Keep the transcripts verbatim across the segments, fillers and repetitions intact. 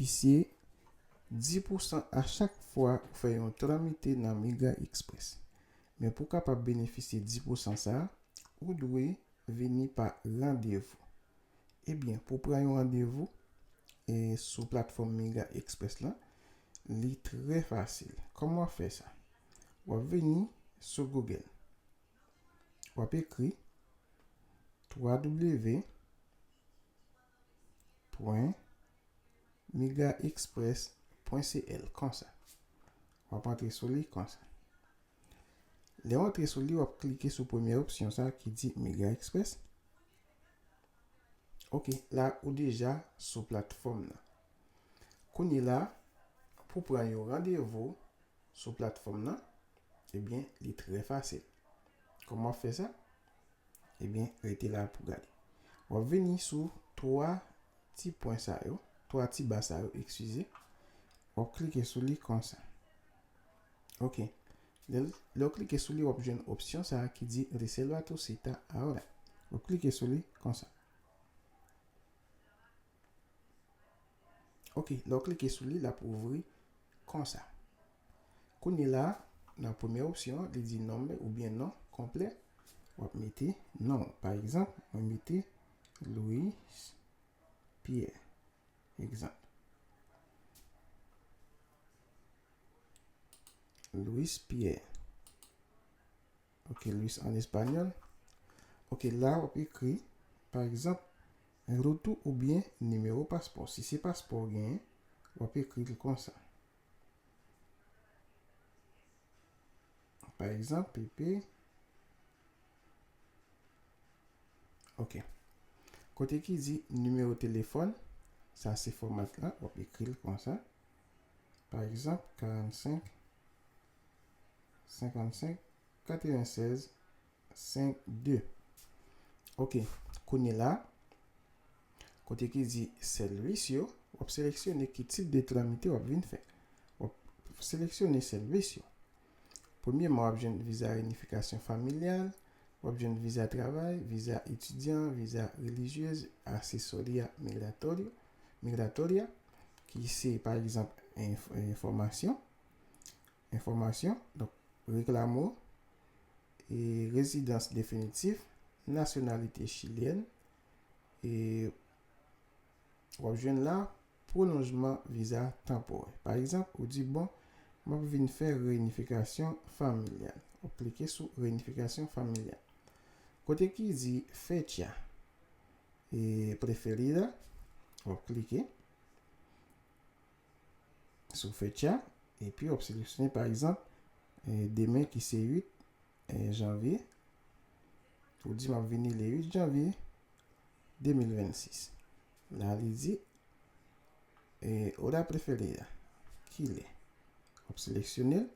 benefisye dis pousan a chak fwa ou fè yon tramite nan Migra Express. Men pou w kapab benefisye dis pousan sa a, ou dwe vini pa randevou. Ebyen, pou pran yon randevou e sou platfòm Migra Express lan, li trè fasil. Kòman w ap fè sa? W ap vini sou Google. W ap ekri www.migraexpress.cl konsa. W ap antre sou li konsa. Lè w antre sou li, w ap klike sou premye opsyon sa ki di Migra Express. Ok, la ou deja sou platfòm nan. Kounye la, pou pran yon randevou sou platfòm nan, ebyen, li trè fasil. Kòman w ap fè sa? Ebyen, rete la pou gade. W ap vini sou twa ti pwen sa yo, twa ti ba sa yo, eskize. W ap klike sou li konsa. Ok. Lè, lè w klike sou li, w ap jwenn opsyon sa a ki di Reserva tu cita ahora. W ap klike sou li konsa. Ok, lè w klike sou li, l ap ouvri konsa. Kounye la, nan premyè opsyon an, li di non oubyen non konplè. W ap mete non. Pa egzanp, mwen mete Louis Pierre. Egzanp. Louis Pierre. Ok, Luis an espanyòl. Ok, la w ap ekri, pa egzanp, retour oubyen nimewo paspò. Si se paspò w genyen, w ap ekri l konsa. Pa egzanp, P P. Ok. Kote ki di nimewo telefòn, sa se fòmat la, w ap ekri l konsa. Pa egzanp, karannsenk, senkannsenk, katrevennsèz, senk de. Ok, kounye la, kote ki di sèvis yo, w ap seleksyone ki tip de tramite w ap vin fè. W ap seleksyone sèvis yo. Premyèman, w ap jwenn viza reyinifikasyon familyal, w ap jwenn viza travay, viza etidyan, viza relijyez, asesorya migratorio, migratoria, ki se, pa egzanp, enf-, enfòmasyon, enfòmasyon, donk, reklamo, e rezidans definitif, nasyonalite chilyèn, e w ap jwenn la pwolonjman viza tanporè. Pa egzanp, ou di, bon, m ap vin fè reyinifikasyon familyal. W ap klike sou reyinifikasyon familyal. Kote ki di fecha e preferida, w ap klike sou fecha, epi w ap seleksyone, pa egzanp, e demen ki se uit e janvye, ou di, m ap vini le uit janvye de mil vennsis. La, li di, e hora preferida, kilè? W ap seleksyone l,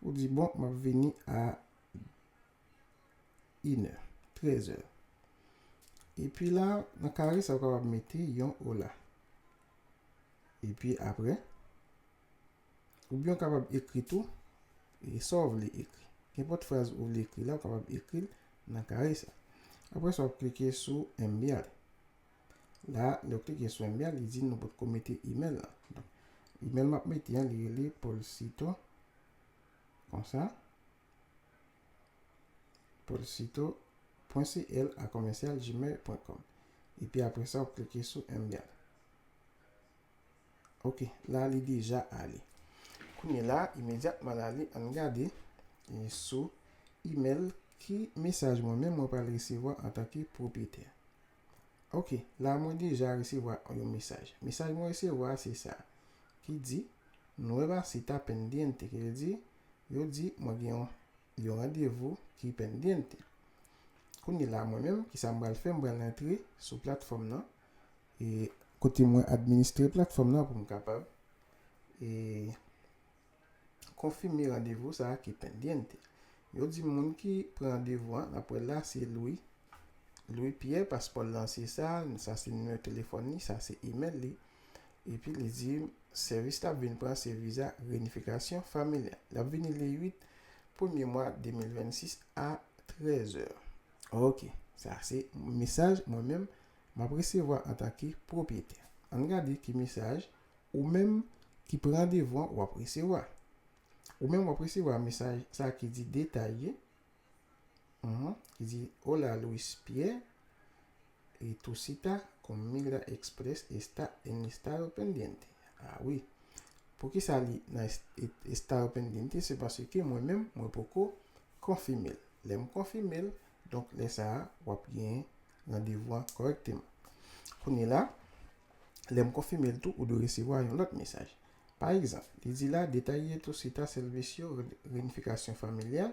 ou di, bon, m ap vini a inè, trèzè. Epi la, nan kare sa, ou kapab mete yon hola. Epi apre, oubyen ou kapab ekri tou, e sa w vle ekri. Kenpòt fraz ou vle ekri la, ou kapab ekri l nan kare sa. Apre sa, w ap klike sou enviar. La, lè w klike sou enviar, li di nou potko mete imèl la. Donk, imèl m ap mete an, li rele Paulcito, konsa, paulcito pwen cl a komèsyal gmail pwen kòm. Epi apre sa, w ap klike sou enviar. Ok, la, li deja ale. Kounye la, imedyatman l ale, ann gade, e, sou imèl ki mesaj mwen menm mwen pral resevwa antanke pwopyetè. Ok, la mwen deja resevwa yon mesaj. Mesaj mwen resevwa se sa, ki di, "Nueva cita pendiente," ki vle di, yo di mwen gen yon, yon randevou ki pendiente. Kounye la, mwen menm, kisa m pral fè? M pral antre sou platfòm nan, e kote mwen administre platfòm nan pou m kapab, e, konfime randevou sa a ki pendiente. Yo di moun ki pran randevou an, n ap wè la, se Louis, Louis Pierre, paspò l lan se sa, sa se nimewo telefòn li, sa se imèl li. Epi li di, sèvis l ap vin pran se viza reyinifikasyon familyal. L ap vini le uit, premye mwa de mil vennsis a trèzè. Ok, sa se mesaj mwen menm m ap resevwa antanke pwopyetè. Ann gade ki mesaj ou menm ki pran randevou an, w ap resevwa. Ou menm w ap resevwa mesaj sa ki di detaye, mhm, ki di: "Hola Luis Pierre, e tu cita con Migra Express está en estado pendiente." Ah wi. Poukisa li nan est-, et-, estado pendiente? Se paske mwen menm, mwen poko konfime l. Lè m konfime l, donk lè sa a, w ap gen randevou an kòrèkteman. Kounye la, lè m konfime l tou, ou dwe resevwa yon lòt mesaj. Pa egzanp, li di la: "Detalle tu cita servicio re-, reunificación familiar,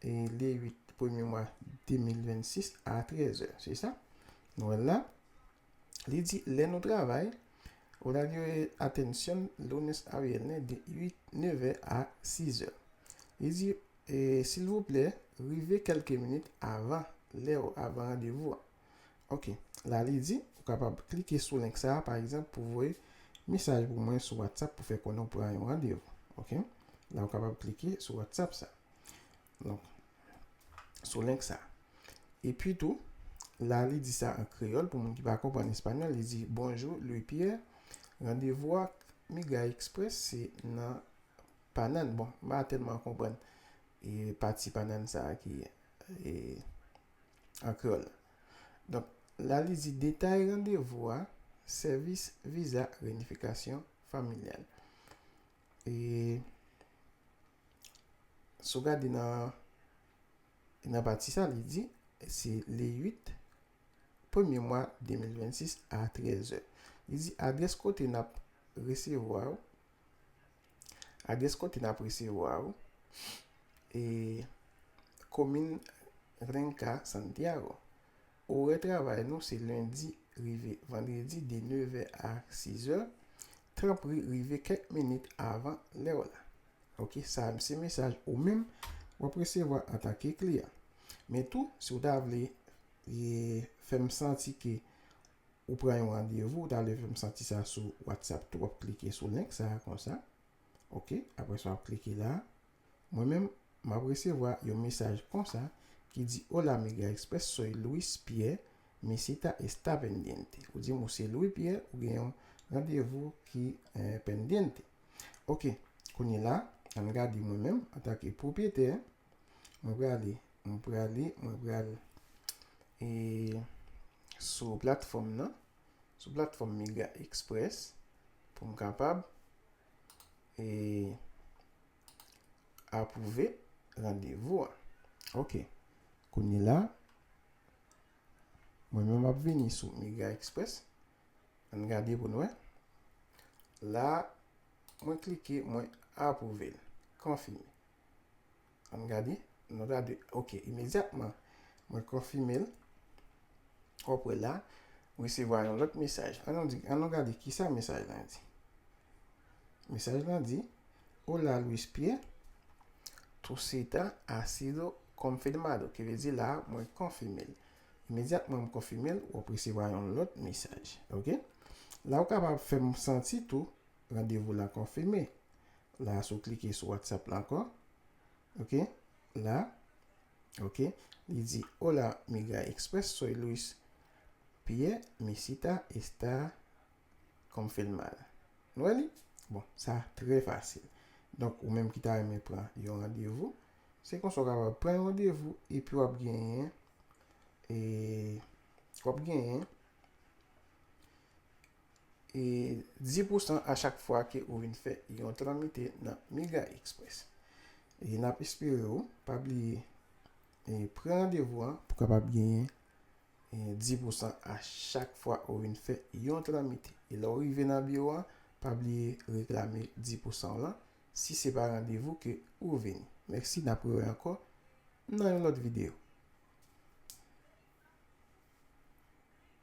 e le uit premye mwa de mil vennsis a trèzè." Se sa? Nou wè l la. Li di: "Lè nou travay, horario de atención lunes a viernes de uit, nevè a sizè." Li di, e, "Silvouplè, rive kèlke minit avan lè w, avan randevou an." Ok, la li di, ou kapab klike sou link sa a, pa egzanp, pou voye mesaj pou mwen sou WhatsApp pou fè konnen w pran yon randevou. Ok, la ou kapab klike sou WhatsApp sa. Donk, sou link sa. Epi tou, la li di sa an kreyòl, pou moun ki pa konprann espanyòl, li di: "Bonjou, Louis Pierre, randevou ak Migra Express se nan Panann." Bon, m pa tèlman konprann, e, pati Panann sa a ki, e, an kreyòl la. Donk, la li di: "Detay randevou a, sèvis viza reyinifikasyon familyal." E si w gade nan, nan pati sa, li di, se le uit premye mwa de mil vennsis a trèzè. Li di: "Adrès kote n ap resevwa w, adrès kote n ap resevwa w, e, komin Renca, Santiago. Orè travay nou se lendi rive vandredi de nevè a sizè, tanpri rive kèk minit avan lè w la." Ok, sa se mesaj ou menm w ap resevwa antanke kliyan. Men tou, si w ta vle, e, fè m santi ke ou pran yon randevou, ou ta vle fè m santi sa sou WhatsApp tou, w ap klike sou link sa a konsa. Ok, apre sa w ap klike la. Mwen menm, m ap resevwa yon mesaj konsa ki di: "Hola Migra Express, soy Luis Pierre, mi cita está pendiente." Ou di m ou se Louis Pierre, ou gen yon randevou ki, eh, pendiente. Ok, kounye la, ann gade mwen menm, antanke pwopyetè, mwen prale, mwen prale, mwen pral, e, sou platfòm nan, sou platfòm Migra Express, pou m kapab, e, apwouve randevou an. Ok. Kounye la, mwen menm m ap vini sou Migra Express. Ann gade pou n wè. La, mwen klike, mwen apwouve l. Konfime. Ann gade. Nou gade. Ok, imedyatman, mwen konfime l. W ap wè la, m resevwa yon lòt mesaj. Ann nou di, ann nou gade kisa mesaj lan di. Mesaj lan di: "Hola Luis Pierre, tu cita ha sido confirmado." Ki vle di la, mwen konfime l. Imedyatman m konfime l, w ap resevwa yon lòt mesaj. Ok? La, ou kapab fè m santi tou randevou la konfime. La, si w klike sou WhatsApp la ankò. Ok? La. Ok? Li di: "Hola Migra Express, soy Luis Pierre, mi cita está confirmada." Nou wè li? Bon, sa trè fasil. Donk, ou menm ki ta renmen pran yon randevou, se konsa w kapab pran yon randevou epi w ap genyen, e, w ap genyen, e, dis pou san a chak fwa ke ou vin fè yon tramite nan Migra Express. E n ap espere w pa bliye, e, pran randevou an pou kapab genyen, e, dis pou san a chak fwa ou vin fè yon tramite. E lè w rive nan biwo an, pa bliye reklame dis pou san w lan, si se pa randevou ke ou vini. Mèsi, n ap rewè ankò nan yon lòt videyo.